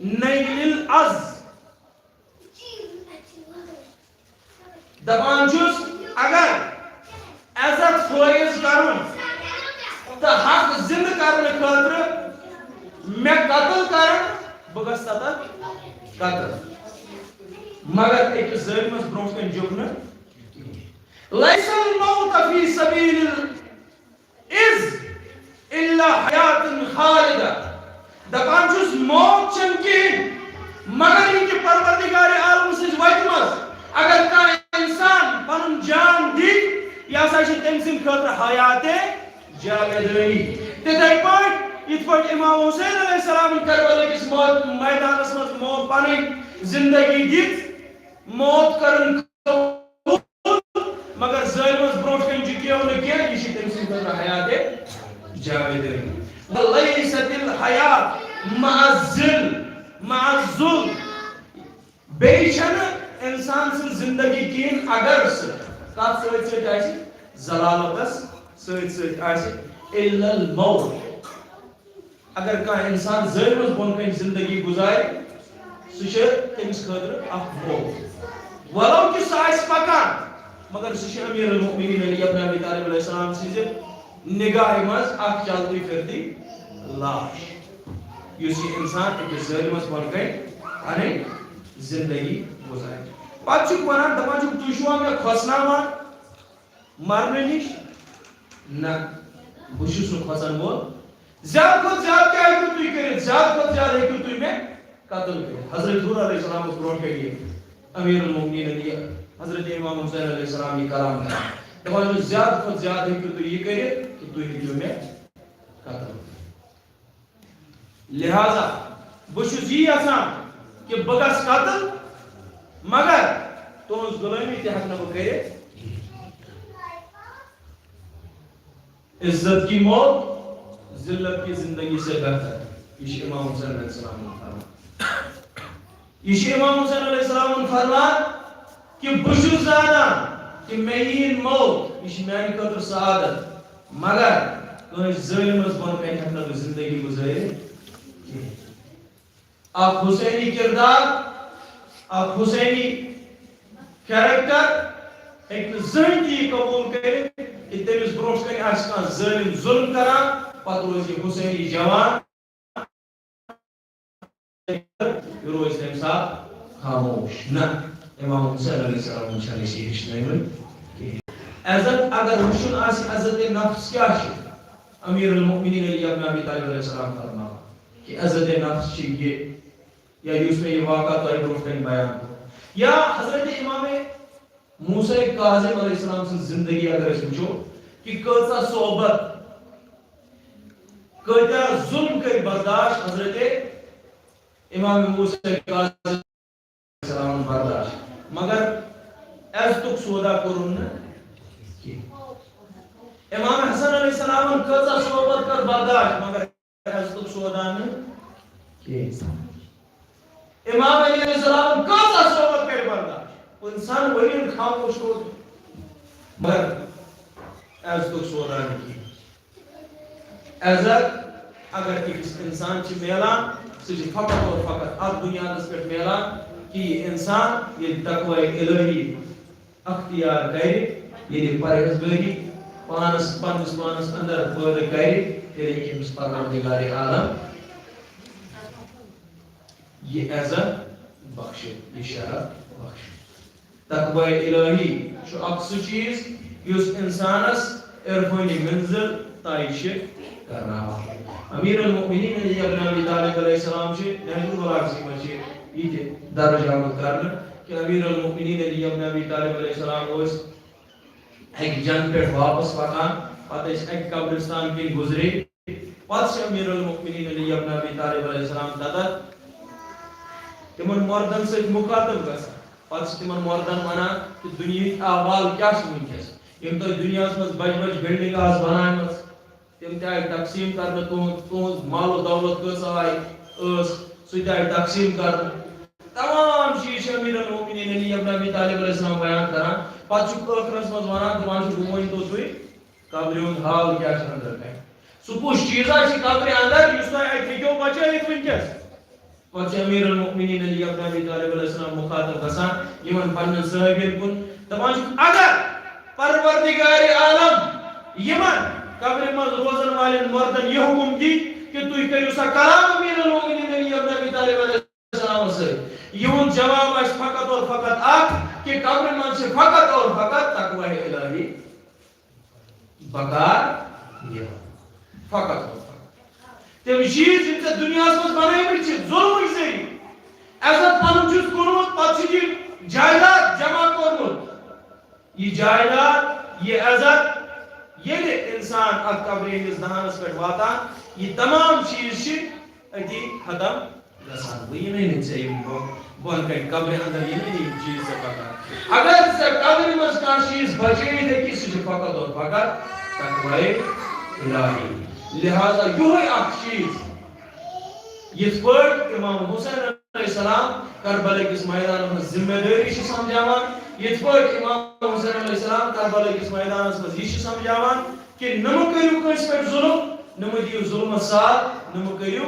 نيل العز۔ دپان چھُس، اگر عزت فٲیض کرُن تہٕ حق زندٕ کرنہٕ خٲطرٕ مےٚ قتل کرن، بہٕ گژھٕ تتھ قتل۔ مگر أکِس ظٲلمس برونٛٹھ کنہِ جُکھ نہٕ۔ ليس الموت في سبيل العز إلا حياة خالدة۔ دپان چھُس، موت چھنہٕ کِہیٖنۍ مگر یہِ کہِ پروردگار عالم سٕنٛزِ وتہِ منٛز اگر کانٛہہ انسان پنُن جان دی، یہِ ہسا چھِ تٔمۍ سٕنٛدِ خٲطرٕ حیات جاویدٲنی۔ تِتھے پٲٹھۍ یِتھ پٲٹھۍ امام حسین علیہ السلام کربلا کِس مٲ-، میدانس منٛز مو-، پنٕنۍ زندگی دِژ، موت کٔرٕن قبول، مگر ظٲلمس برونٛٹھ کنہِ جُکیو نہٕ کینٛہہ، یہِ چھِ تٔمۍ سٕنٛدِ خٲطرٕ حیات جاویدٲنی۔ وليست الحياة مع الذل، مع الذل۔ بیٚیہِ چھنہٕ انسان سٕنٛز زندگی کِہیٖنۍ اگر سُہ کتھ سۭتۍ سۭتۍ آسہِ، ذلالتس سۭتۍ سۭتۍ آسہِ، الا الموت۔ اگر کانٛہہ انسان ظٲلمس بۄن کنہِ زندگی گُزارِ، سُہ چھُ تٔمِس خٲطرٕ اکھ موت۔ ولو کہِ سُہ آسہِ پکان، مگر سُہ چھُ امیر المؤمنین علی ابن ابی طالب علیہ السلام سٕنٛزِ نگاہہِ منٛز اکھ چلتی پھرتی لاش، یُس یہِ انسان أکِس ظٲلمس بۄن کنہِ پنٕنۍ زندگی گُزارِ۔ پتہٕ چھُکھ ونان، دپان چھُکھ، "تُہۍ چھِوا مےٚ کھۄژناوان؟" مرنہٕ نِش؟ نہ، بہٕ چھُس نہٕ کھۄژن وول۔ زیادٕ کھۄتہٕ زیادٕ کیٛاہ ہیٚکِو تُہۍ کٔرِتھ؟ زیادٕ کھۄتہٕ زیادٕ ہیٚکِو تُہۍ مےٚ قتل کٔرِتھ۔ حضرت حور علیہ السلام اوس برونٛٹھ کنہِ یہِ امیر المومنین علی، حضرت امام حسین علیہ السلام یہِ کلام کران۔ دپان چھُ، زیادٕ کھۄتہٕ زیادٕ ہیٚکِو تُہۍ یہِ کٔرِتھ کہِ تُہۍ ہیٚکِو مےٚ قتل کٔرِتھ۔ لہذا بہٕ چھُس یی یژھان کہِ بہٕ گژھٕ قتل، مگر تُہٕنٛز غلٲمی تہِ ہٮ۪کہٕ نہٕ بہٕ کٔرِتھ۔ عزت کی موت ذلت کی زندگی سے بہتر۔ یہِ چھُ امام حسین علیہ السلام ہُنٛد فرمان۔ یہِ چھُ امام حسین علیہ السلام ہُنٛد فرمان کہِ بہٕ چھُس زانان کہِ مےٚ یِیِن موت، یہِ چھِ میانہِ خٲطرٕ سعادت، مگر کٲنٛسہِ ظٲلمس بۄن کنہِ ہٮ۪کہٕ نہٕ بہٕ زندگی گُزٲرِتھ کینٛہہ۔ اکھ حسینی کردار، اکھ حسینی کریکٹر ہیٚکہِ نہٕ زٕہٕنۍ تہِ یہِ قبول کٔرِتھ کہِ تٔمِس برونٛٹھ کنہِ آسہِ کانٛہہ ظٲلم ظلم کران، پتہٕ روزِ یہِ حسینی جوان، یہِ روزِ تمہِ ساتہٕ خاموش۔ نہ، امام حسین علیہ السلام چھنہٕ أسۍ یہِ ہیٚچھنٲومٕتۍ کینٛہہ۔ عزت اگر وٕچھُن آسہِ، عزت نفس کیٛاہ چھِ؟ امیر المؤمنین علی ابن ابی طالب علیہ السلام فرماوان کہِ عزت نفس چھِ یہِ، یا یُس مےٚ یہِ واقعہ تۄہہِ برونٛٹھ کنہِ بیان کوٚر، یا حضرت امام موسیٰ کاظم علیہ السلام سٕنٛز زندگی اگر أسۍ وٕچھو کہِ کۭژاہ صحبت، کۭتیاہ ظلم کٔرۍ برداشت حضرت امام موسیٰ کاظم علیہ السلام برداشت، مگر عزتُک سودا کوٚرُن نہٕ کینٛہہ۔ امام حسن علیہ السلامن کۭژاہ صحبت کٔر برداشت، مگر عزتُک سودا نہٕ کینٛہہ۔ امام علی علیہ السلام کۭژاہ صحبت کٔر برداشت، پٕنٛژٕہن ؤرین خاموش روٗد، مگر عزتُک سودا نہٕ کینٛہہ۔ عزت اگر أکِس انسان چھِ میلان، سُہ چھِ فقط اور فقط اتھ بنیادس پٮ۪ٹھ میلان کہِ یہِ انسان ییٚلہِ تقوی الہی اختیار کرِ، ییٚلہِ پرہیزگٲری پانس، پننِس پانس اندر پٲدٕ کرِ، تیٚلہِ ہیٚکہِ أمِس پروردگار عالم یہِ عزت بخشِتھ، یہِ شرف بخشِتھ۔ تقوی الہی چھُ اکھ سُہ چیز یُس انسانس عرفٲنی منزل طے چھِ کرناوان۔ امیر المؤمنین علی ابن ابی طالب علیہ السلام چھِ نہج البلاغہ منٛز چھِ یہِ تہِ درج آمُت کرنہٕ کہِ امیر المؤمنین علی ابن ابی طالب علیہ السلام ٲسۍ اکہِ جنگ پٮ۪ٹھ واپس پکان، پتہٕ ٲسۍ اکہِ قبرستان کِنۍ گُزرے، پتہٕ چھِ امیر المؤمنین علی ابن ابی طالب علیہ السلام تتتھ تِمن مردن سۭتۍ مخاطب گژھان۔ پتہٕ چھِ تِمن مردن ونان کہِ دُنیہٕکۍ احوال کیٛاہ چھِ وٕنکیٚس، یِم تۄہہِ دُنیاہس منٛز بجہِ بجہِ بلڈنگ آسہٕ بناومژٕ، تِم تہِ آیہِ تقسیٖم کرنہٕ، تُہُنٛد، تُہُنٛز مال و دولت کۭژاہ آیہِ، ٲس، سُہ تہِ آیہِ تقسیٖم کرنہٕ۔ تمام چیٖز چھِ امیر المومنین علی ابن ابی طالب علیہ السلام بیان کران۔ پتہٕ چھُ ٲخرس منٛز ونان، دپان چھُ، "بہٕ ؤنۍ تو تُہۍ قبرِ ہُنٛد حال کیٛاہ چھُ أنٛدرٕ کنہِ؟ سُہ کُس چیٖزا چھُ قبرِ اندر یُس تُہۍ اتہِ ہیٚکِو بچٲوِتھ وٕنکیٚس؟" پتہٕ چھِ امیر المومنین علی ابن ابی طالب علیہ السلام مخاطب گژھان یِمن پننٮ۪ن صحابین کُن، دپان چھُکھ، اگر پروردگار عالم یِمن قبرِ منٛز روزن والٮ۪ن مردن یہِ حکم دی کہ تُہۍ کٔرِو سا کلام امیر المومنین علی ابن ابی طالب علیہ السلام سۭتۍ، یِہُنٛد جواب آسہِ فقط اور فقط اکھ کہ قبرِ منٛز چھِ فقط اور فقط تقوی الہی بکار یِوان۔ فقط اور فقط۔ تِم چیٖز یِم ژےٚ دُنیاہَس منٛز بنٲومٕتۍ چھِ ظُلمٕکۍ ذٔریعہٕ۔ عزت پَنُن چھُس کوٚرمُت، پَتہٕ چھُ یہِ جائیداد جمع کوٚرمُت۔ یہِ جائیداد، یہِ عزت، ییٚلہِ اِنسان اَتھ قبرِ ہٕنٛدِس دہانَس پٮ۪ٹھ واتان، یہِ تمام چیٖز چھِ أتی ختم گژھان۔ وۄنۍ یِنَے نہٕ ژےٚ یِم بۄ-، بۄن کَنہِ قبرِ اندر یِنَے نہٕ یِم چیٖز ژےٚ پَتہ۔ اگر ژےٚ قبرِ منٛز کانٛہہ چیٖز بچٲوِتھ ہیٚکہِ، سُہ چھُ فقط اور فقط تقوی الہی۔ لہذا یِہوٚے اکھ چیٖز، یِتھ پٲٹھۍ امام حسین علیہ السلام کربلا کِس میدانَس منٛز ذمہ دٲری چھِ سمجھاوان، یِتھ پٲٹھۍ امام حسین علیہ السلام کربلا کِس میدانَس منٛز یہِ چھِ سمجھاوان کہِ نہ مہٕ کٔرِو کٲنٛسہِ پٮ۪ٹھ ظُلم، نہ مہٕ دِیِو ظُلمَس ساتھ، نہ مہٕ کٔرِو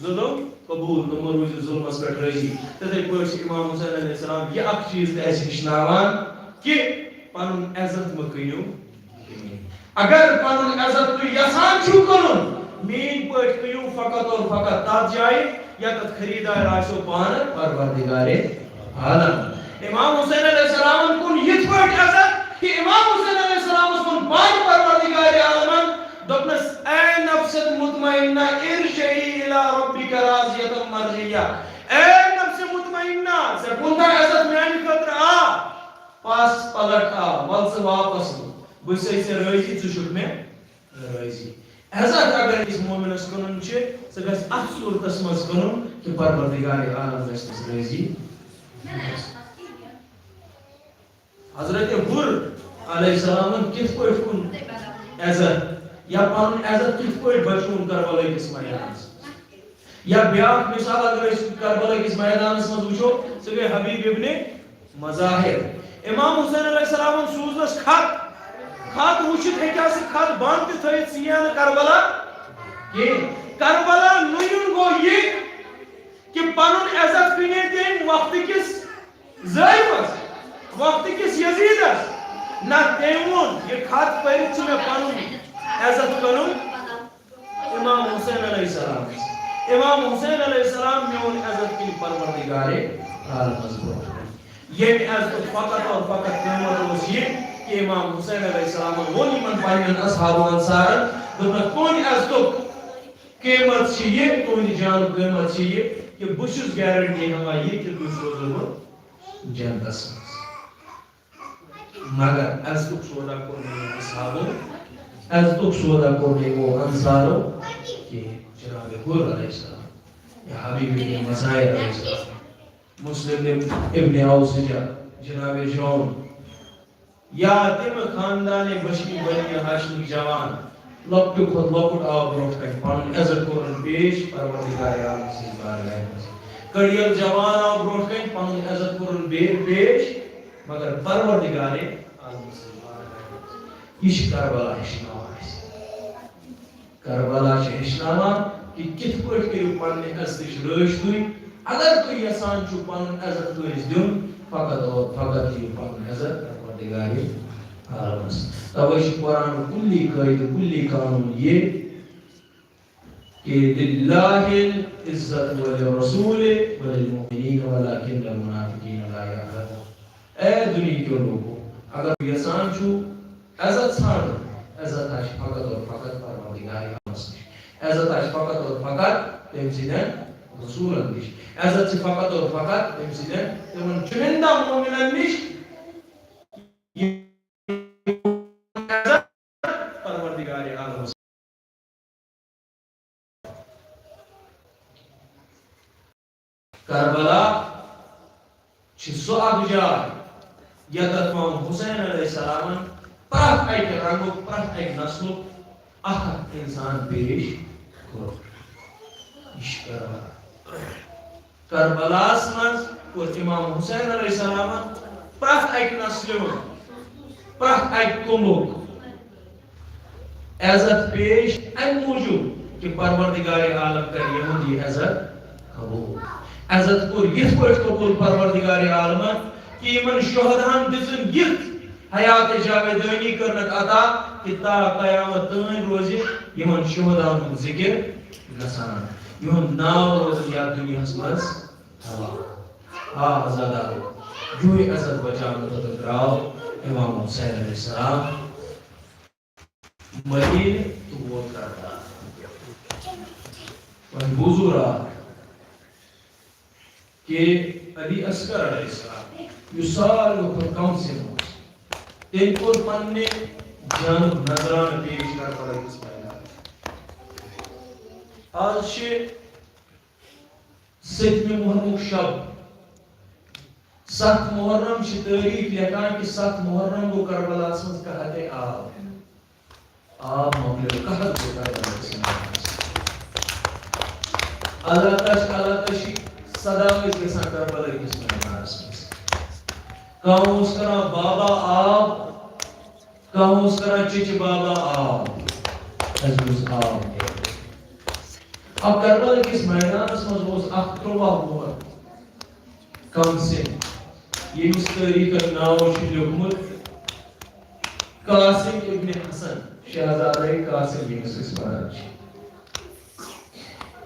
ظُلم قبوٗل، نہ مہٕ روٗزِو ظُلمَس پٮ۪ٹھ رٲضی۔ تِتھَے پٲٹھۍ چھِ امام حسین علیہ السلام یہِ اکھ چیٖز تہِ اَسہِ ہیٚچھناوان کہِ پَنُن عزت مہٕ کٕنِو۔ اگر پَنُن عزت تُہۍ یَژھان چھِو کٕنُن، میٛٲنۍ پٲٹھۍ کٕنِو فقط اور فقط تَتھ جایہِ ییٚتٮ۪تھ خریٖدار آسیو پانہٕ پروردگار عالم۔ امام حسین علیہ السلامن کُن یِتھ پٲٹھۍ عزت کہِ امام حسین علیہ السلامس ووٚن پانہٕ پروردگار عالمن، دوٚپنس، "اے نفس مطمئنہ، ارجعی الی ربک راضیۃ مرضیہ۔" اے نفس مطمئنہ، ژےٚ کوٗتاہ عزت میانہِ خٲطرٕ آ، پس پلٹ آ، ول ژٕ واپس۔ بہٕ چھسے ژےٚ رٲضی، ژٕ چھُکھ مےٚ رٲضی۔ عزت اگر أکِس مومنس کٕنُن چھِ، سُہ گژھِ اتھ صورتس منٛز کٕنُن کہِ پروردگار عالم گژھِ تس رٲضی۔ حضرت حر علیہ السلامن کِتھ پٲٹھۍ کوٚر عزت یا پنُن عزت کِتھ پٲٹھۍ بچوُن کربلا کِس میدانس؟ یا بیاکھ مثال اگر أسۍ کربلا کِس میدانس منٛز وٕچھو، سُہ گٔے حبیب ابن مظاہر۔ امام حسین علیہ السلامن سوٗزنس خط، خط وٕچھِتھ ہیٚکہِ ہا سُہ خط بنٛد تہِ تھٲیِتھ، ژٕ یِیہِ نہٕ کربلا کینٛہہ۔ کربلا نہٕ یُن گوٚو یہِ کہِ پنُن عزت کٕنے تٔمۍ وقتہٕ کِس ظٲلمس، وقتہٕ کِس یزیدس۔ نہ، تٔمۍ ووٚن، یہِ خط پٔرِتھ چھُ مےٚ پنُن عزت کٕنُن امام حسین علیہ السلام۔ امام حسین علیہ السلام میون عزت کٕنہِ پروردگار عالمس برونٛہہ۔ ییٚمہِ عزتُک فقط اور فقط قۭمت اوس یہِ کہِ امام حسین علیہ السلامن ووٚن یِمن پننٮ۪ن اصحاب و انصارن، دوٚپنکھ، تُہنٛدِ عزتُک قۭمت چھُ یہِ، تُہنٛدِ جانُک قۭمت چھُ یہِ کہِ بہٕ چھُس گارنٹی ہٮ۪وان یہِ کہِ تُہۍ سوزو بہٕ جنتس منٛز۔ مگر عزتُک سودا کوٚر نہٕ یِمو اصحابو، عزتُک سودا کوٚر نہٕ یِمو انصارو کِہیٖنۍ۔ جناب حر علیہ السلام، یا حبیب ابن مظاہر علیہ السلام، مسلم ابن اوسجہ، جناب جون، یا تِم خاندان بشی بنی ہاشمٕکۍ جوان، لۄکٹہِ کھۄتہٕ لۄکُٹ آو برونٛٹھ کنہِ پنُن عزت کوٚرُن پیش پروردگار عالم سٕنٛزِ بارگاہہِ منٛز۔ کٔڑیل جوان آو برونٛٹھ کنہِ پنُن عزت کوٚرُن بے-، پیش، مگر پروردگار عالم سٕنٛزِ بارگاہہِ منٛز۔ یہِ چھِ کربلا ہیٚچھناوان اَسہِ۔ کربلا چھِ ہیٚچھناوان کہِ کِتھ پٲٹھۍ کٔرِو پننہِ عزتٕچ رٲچھ تُہۍ۔ اگر تُہۍ یژھان چھِو پنُن عزت کٲنٛسہِ دیُن، فقط اور فقط دِیِو پنُن عزت پروردگار عالمس۔ توے چھُ قرآن کُلی قٲعدٕ، کُلی قانون یہِ کہ للہ العزت وللرسول وللمؤمنین ولکن المنافقین لا یعلمون۔ اے دُنیہکیو لوٗکو، اگر تُہۍ یژھان چھِو عزت ژھانٛڈُن، عزت آسہِ فقط اور فقط پروردگار عالمس نِش۔ عزت آسہِ فقط اور فقط تٔمۍ سٕنٛدٮ۪ن رسوٗلن نِش۔ عزت چھِ فقط اور فقط تٔمۍ سٕنٛدٮ۪ن تِمن چُنندہ مومنن نِش۔ عزت پروردگار عالمس۔ کربلا چھِ سۄ اکھ جاے ییٚتٮ۪تھ امام حسین علیہ السلامن پرٛٮ۪تھ اکہِ رنگُک، پرٛٮ۪تھ اکہِ نسلُک اکھ اکھ انسان پیش کوٚر۔ یہِ چھِ کربلا۔ کربلاہس منٛز کوٚر امام حسین علیہ السلامن پرٛٮ۪تھ اکہِ نسلہِ ہُنٛد، پرٛٮ۪تھ اکہِ قومُک عزت پیش، امہِ موٗجوٗب کہِ پروردگار عالم کرِ یِہُنٛد یہِ عزت قبول۔ عزت کوٚر یِتھ پٲٹھۍ قبول پروردگار عالمن کہِ یِمن شہداہن دِژٕن یِژھ حیات جاویدٲنی کٔرنکھ عطا کہِ تا قیامت تام روزِ یِمن شہداہن ہُنٛد ذِکِر گژھان، یِہُنٛد ناو روزِ یتھ دُنیاہس منٛز۔ آ، آ، عزادارو، یُہے عزت بچاونہٕ خٲطرٕ درٛاو امام حسین علیہ السلام مدینہ تہٕ ووت کربلا۔ وۄنۍ بوٗزِو راتھ کہِ علی اصغر علیہ السلام، یُس ساروی کھۄتہٕ کم سِن اوس، تٔمۍ کوٚر پننہِ جانُک نذرانہٕ پیش کربلا کِس میدانس۔ آز چھِ سٔتمہِ محرمُک شب۔ ستھ محرم چھِ تٲریخ لیکھان کہِ ستھ محرم گوٚو کربلاہس منٛز قحط عام۔ آب مۄکلیو، قحط گوٚو کربلا کِس میدانس۔ علاقہ چھِ، علاقہ چھِ صدا ٲسۍ گژھان کربلا کِس میدانس منٛز۔ کانٛہہ اوس کران بابا آب، کانٛہہ اوس کران چچہِ بابا آب، اَسہِ گوٚژھ آب۔ اب کربلا کِس میدانس منٛز اوس اکھ تُرٛواہ وُہر کم سِن، ییٚمِس تٲریخن ناو چھُ لیوٚکھمُت قاسم ابن حسن، شہزادے قاسم، ییٚمِس أسۍ ونان چھِ۔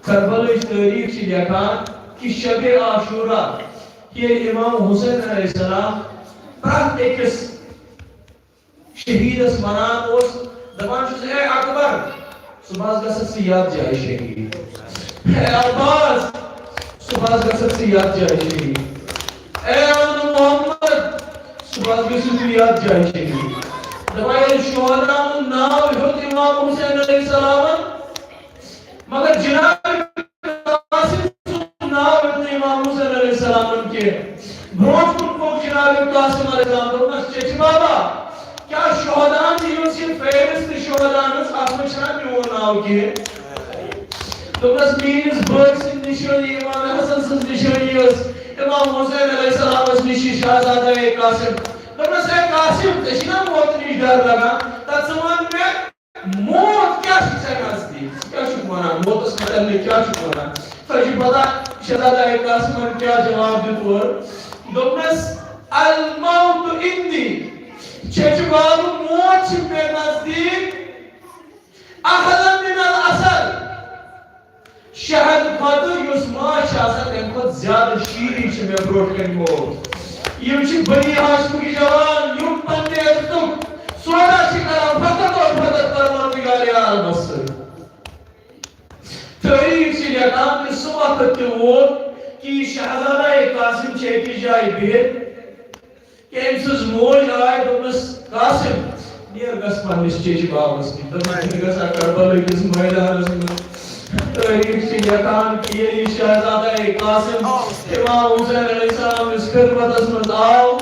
کربلٕچ تٲریخ چھِ لیکھان کہِ شب عاشورہ ییٚلہِ امام حسین علیہ السلام پرٛٮ۪تھ أکِس شہیدس ونان اوس، دپان چھُس، "اے اکبر، صبحس گژھکھ ژٕ یتھ جایہِ شہید۔ اے عباس، صبحس گژھکھ ژٕ یتھ جایہِ شہید۔ اے آل محمد، صبحس گژھِو تُہۍ یتھ جایہِ شہید۔" دپان ییٚلہِ شہداہن ہُنٛد ناو ہیوٚت امام حسین علیہ السلامن، مگر جناب قاسم سُنٛد ناو ہیوٚت نہٕ امام حسین علیہ السلامن کینٛہہ۔ برونٛٹھ کُن پوٚک جناب قاسم علیہ السلام، دوٚپنس، "چچہِ بابا، کیٛاہ شہداہن یہِ یۄس یہِ فہرست شہداہن ہٕنٛز، اتھ منٛز چھُنہ میون ناو کینٛہہ؟" دوٚپنس، "میٲنِس بٲے سٕنٛز نشٲنی، امام حسن سٕنٛز نشٲنی ٲس امام حسین علیہ السلامس نِش یہِ شہزادہ اے قاسم۔" دوٚپنس، "اے قاسم، ژےٚ چھُنہ موتہٕ نِش ڈر لگان؟ تتھ ژٕ وَن مےٚ، موت کیٛاہ چھُ ژےٚ نزدیٖک؟ ژٕ کیٛاہ چھُکھ وَنان؟ موتَس مُتعلِق کیٛاہ چھُکھ وَنان؟ تۄہہِ چھُ پَتہ، شہزادہ قاسمَن کیٛاہ جواب دیُت اورٕ؟ دوٚپنَس، "الموت عندی، چچہِ بابہٕ، موت چھِ مےٚ نزدیٖک، احلى من العسل۔" شہد کھۄتہٕ یُس ماچھ چھُ آسان، تَمہِ کھۄتہٕ زیادٕ شیٖرِن چھِ مےٚ برٛونٛٹھ کَنہِ موت۔ یِم چھِ بنی ہاشمٕکۍ جوان، یِم پننہِ عزتُک سودا چھِ کران فقط اور فقط پروردگار عالمس سۭتۍ۔ تٲریخ چھِ لیکھان کہِ سُہ وقت تہِ ووت کہِ یہِ شہزادہ قاسم چھِ أکِس جایہِ بِہِتھ۔ کہِ أمۍ سٕنٛز موج آے، دوٚپنَس، "قاسم، نیر گژھ پننِس چیچہِ بابس نِش۔" دوٚپنَس، "بہٕ گژھٕ ہا کربلہٕ کِس مٲدانَس منٛز۔" تٲریٖخ چھِ لیکھان کہِ ییٚلہِ یہِ شہزادہ قاسم امام حسین علیہ السلام کِس خدمتس منٛز آو،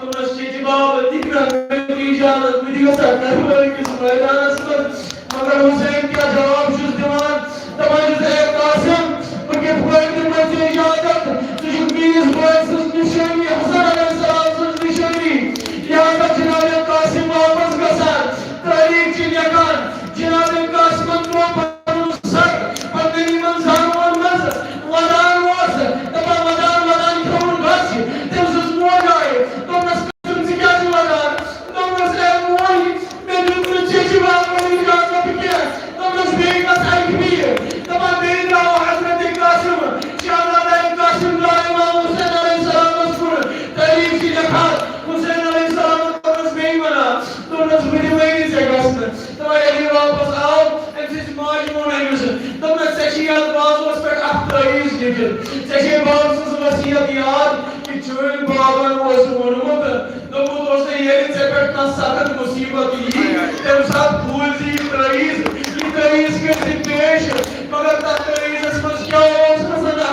دوٚپنَس، "چیچہِ بابہٕ، دِ مےٚ اجازت، بہٕ تہِ گژھٕ ہا کربلہٕ کِس مٲدانَس منٛز۔" مگر حسین کیٛاہ جواب چھُس دِوان؟ دَپان چھُس، "اے قاسم، بہٕ کِتھ پٲٹھۍ دِمہٕ ژےٚ اجازت؟ ژٕ چھُکھ میٛٲنِس بٲے سٕنٛز نِشٲنی، حسن علیہ السلام سٕنٛز نِشٲنی۔" لہذا جناب قاسم واپس گژھان۔ تٲریٖخ چھِ لیکھان، جناب قاسمن ترٛوو پنُن سر پننٮ۪ن یِمن زامن منٛز ودان اوس، دَپان، "ودان، ودان کھیوٚوُن گژھ۔" تٔمۍ سٕنٛز موج آیہِ، دوٚپنَس، "قاسم، ژٕ کیٛازِ ودان؟" دوٚپنَس، "اے موج، مےٚ دیُت نہٕ چیچہِ بابن اجازت کینٛہہ۔" دوٚپنَس، "بیٚیہِ گژھ اَکہِ پھِرِ۔" دَپان، بیٚیہِ درٛاو حضرت قاسم، شہزادہ قاسم درٛاو امام حسین علیہ السلامس کُن۔ تٲریٖخ چھِ لیکھان، حسین علیہ السلام دوٚپنَس بیٚیہِ وَنان، دوٚپنَس، "بہٕ دِمَے نہٕ ژےٚ گژھنہٕ۔" تہٕ وۄنۍ ییٚلہِ یہِ واپس آو، أمۍ سٕنٛزِ ماجہِ ووٚن أمِس، دوٚپنَس، "ژےٚ چھِ یَتھ بازوَس پٮ۪ٹھ اَکھ تٲویٖز لیکھِتھ۔ ژےٚ چھے بابہٕ سٕنٛز وصیت یاد کہِ چٲنۍ بابن اوس ووٚنمُت، دوٚپمُت اوس نہٕ، ییٚلہِ ژےٚ پٮ۪ٹھ کانٛہہ سخت مُصیٖبت یی، تَمہِ ساتہٕ کھوٗلۍ زِ یہِ تٲویٖز، یہِ تٲویٖز کٔرۍ زِ پیش۔" مگر تَتھ تٲویٖزَس منٛز کیٛاہ اوس حضرت،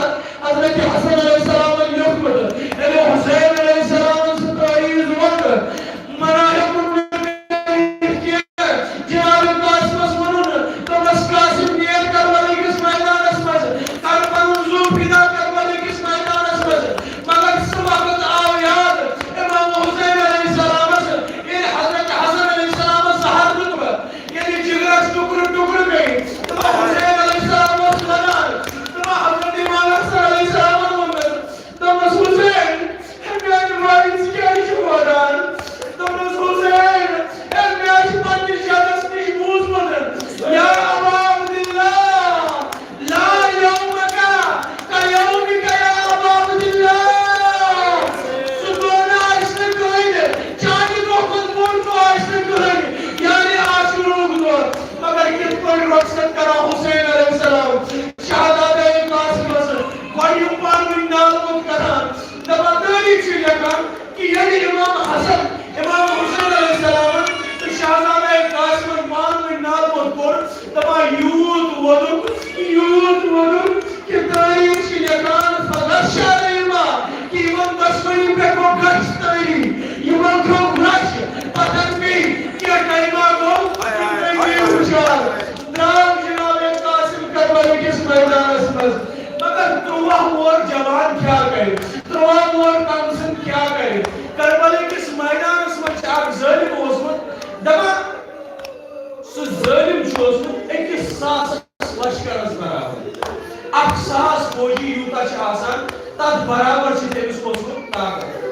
حضرت حسن علیہ السلامن لیوٚکھمُت؟ ییٚلہِ حسین علیہ السلامن سُہ تٲویٖز ووٚن، منع ہیوٚکُن نہٕ کٔرِتھ کینٛہہ۔ جناب قاسمس ووٚنُن، دوٚپنس، "قاسم، نیر کربلہٕ کِس مٲدانس منٛز، کر پنُن زُو فدا، چھُ لیکھان کہِ ییٚلہِ امام حسن، امام حسین علیہ السلامن تہٕ شہزادہ قاسمن پانہٕ ؤنۍ نالہٕ موٚت کوٚر، دپان، یوٗت ووٚنُکھ، یوٗت ووٚنُکھ کہِ تٲریٖخ چھِ لیکھان، فغشا علیہما، کہِ یِمن دۄشوٕنی پٮ۪ٹھ گوٚو غش طٲری، یِمو کھیوٚو غش، پتہٕ پیٚیہِ کینٛہہ ٹایما گوٚو، تِم گٔے بے ہُشار۔ درٛاو جناب قاسم کربلہٕ کِس مٲدانس منٛز۔ مگر تُرٛواہ وُہر جوان کیٛاہ کرِ؟ تُرٛواہ وُہر کم سن کیٛاہ کرِ؟ کربلہٕ کِس مٲدانس منٛز چھُ اکھ ظٲلم اوسمُت، دپان، سُہ ظٲلم چھُ اوسمُت أکِس ساسس لشکرس برابر۔ اکھ ساس فوجی یوٗتاہ چھُ آسان، تتھ برابر چھُ تٔمِس اوسمُت طاقت۔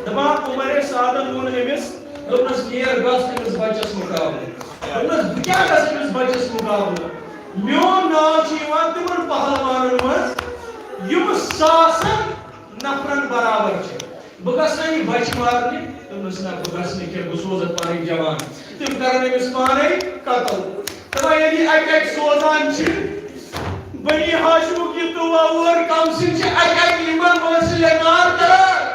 دپان، عمر سعدن ووٚن أمِس، دوٚپنس، نیر گژھ تٔمِس بچس مُقابلہٕ۔ دوٚپنس، بہٕ کیٛاہ گژھٕ أمِس بچس مُقابلہٕ؟ میون ناو چھُ یِوان تِمن پہلوانن منٛز، یِم ساسن نفرن برابر چھِ۔ بہٕ گژھٕ نا یہِ بچہِ مارنہِ؟ دوٚپنس، نہ، بہٕ گژھٕ نہٕ کینٛہہ، بہٕ سوزکھ پنٕنۍ جوان۔ تِم کرن أمِس پانے قتل۔ دپان، ییٚلہِ یہِ اکہِ اکہِ سوزان چھِ، بنی ہاشمُک یہِ تُرٛواہ وُہر کم سن چھِ اکہِ اکہِ یِمن وٲنٛسہِ لینار کران۔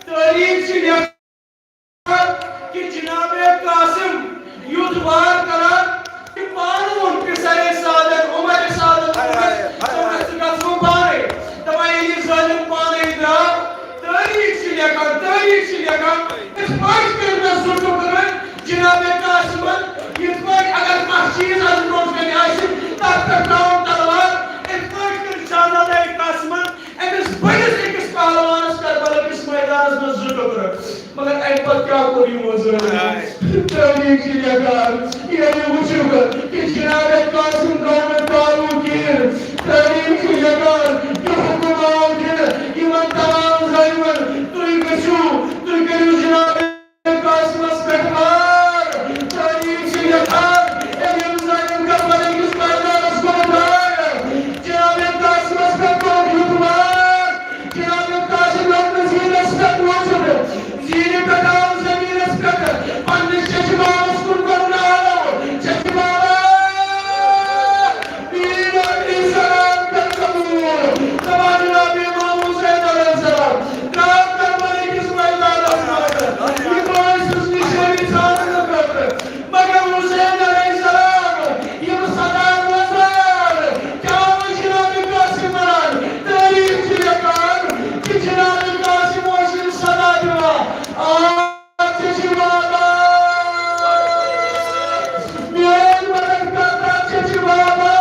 تٲریٖخ چھِ لیکھان کہِ جناب قاسم یُتھ وار کران کہِ پانہٕ ووٚن پسرے سعدن، عمر سعدن، دوٚپنس، ژٕ گژھ وۄنۍ پانے۔ دپان، ییٚلہِ یہِ ظٲلم پانے درٛاو، تٲریٖخ چھِ لیکھان، تٲریٖخ چھِ لیکھان، یِتھ پٲٹھۍ کٔرۍ مےٚ زٕ ٹُکرٕ جناب قاسمن، یِتھ پٲٹھۍ اگر کانٛہہ چیٖز از برونٛٹھ کنہِ آسہِ، تتھ پٮ۪ٹھ ترٛاوُن تلوار، یِتھ پٲٹھۍ کٔرۍ شہزادہ قاسمن أمِس بٔڑِس أکِس پہلوانس کربلا کِس مٲدانس منٛز زٕ ٹُکرٕ۔ مگر اَمہِ پتہٕ کیٛاہ کوٚر یِمو ظٲلمو؟ تٲریٖخ چھِ لیکھان، ییٚلہِ وٕچھِو کہِ جناب قاسم گوٚو نہٕ کالوٗ کِہیٖنۍ۔ تٲریٖخ چھِ لیکھان کہِ حُکم آو دِنہٕ یِمن تمام ظٲلمن، تُہۍ گٔژھِو، تُہۍ کٔرِو جناب قاسمس پٮ۪ٹھ وار۔ تٲریٖخ چھِ لیکھان، ییٚلہِ یِم ظٲلم کربلا کِس مٲدانس کُن درٛاے، جناب قاسمس پٮ۪ٹھ کوٚرُکھ یُتھ وار۔ جناب قاسم ہیوٚک نہٕ زیٖنس پٮ۪ٹھ روٗزِتھ۔ زیٖنہِ پٮ۪ٹھ آو زٔمیٖنس پٮ۪ٹھ۔ پننِس چچہِ بابس کُن کوٚر ناو۔ چچہِ بابا! میٖر علی سلام کر قبوٗل۔ دپان جناب امام حسین علیہ السلام درٛاو کربلا کِس مٲدانس منٛز۔ یہِ کٲنٛسہِ ہٕنٛز نِشٲنی ژھانٛڈنہٕ خٲطرٕ۔ مگر حسین علیہ السلام، یِم صدا بوزان، کیٛاہ اوس جناب قاسم ونان؟ تٲریٖخ چھِ لیکھان کہِ جناب قاسم اوس یِم صدا دِوان، آ، چچہِ بابا، میٲنۍ مدد کرتا چچہِ بابا،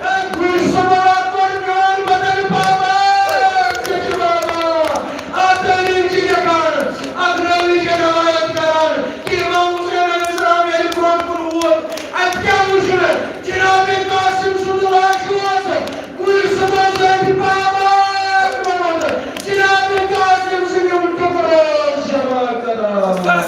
اے گُرۍ سوار کر میون مدد بابا، چچہِ بابا۔ آ، تٲریٖخ چھِ لیکھان، اکھ رٲوی چھِ روایت کران، امام حسین علیہ السلام ییٚلہِ برونٛٹھ کُن ووت، اتہِ کیٛاہ وُچھ مےٚ؟ جناب قاسم سُنٛد لاش اوس کُلہِ سُنٛد زنٛگہِ پاوان گوٚمُت۔ جناب قاسم سٕنٛدۍ یِم ٹُکرٕ ٲسۍ جمع کران۔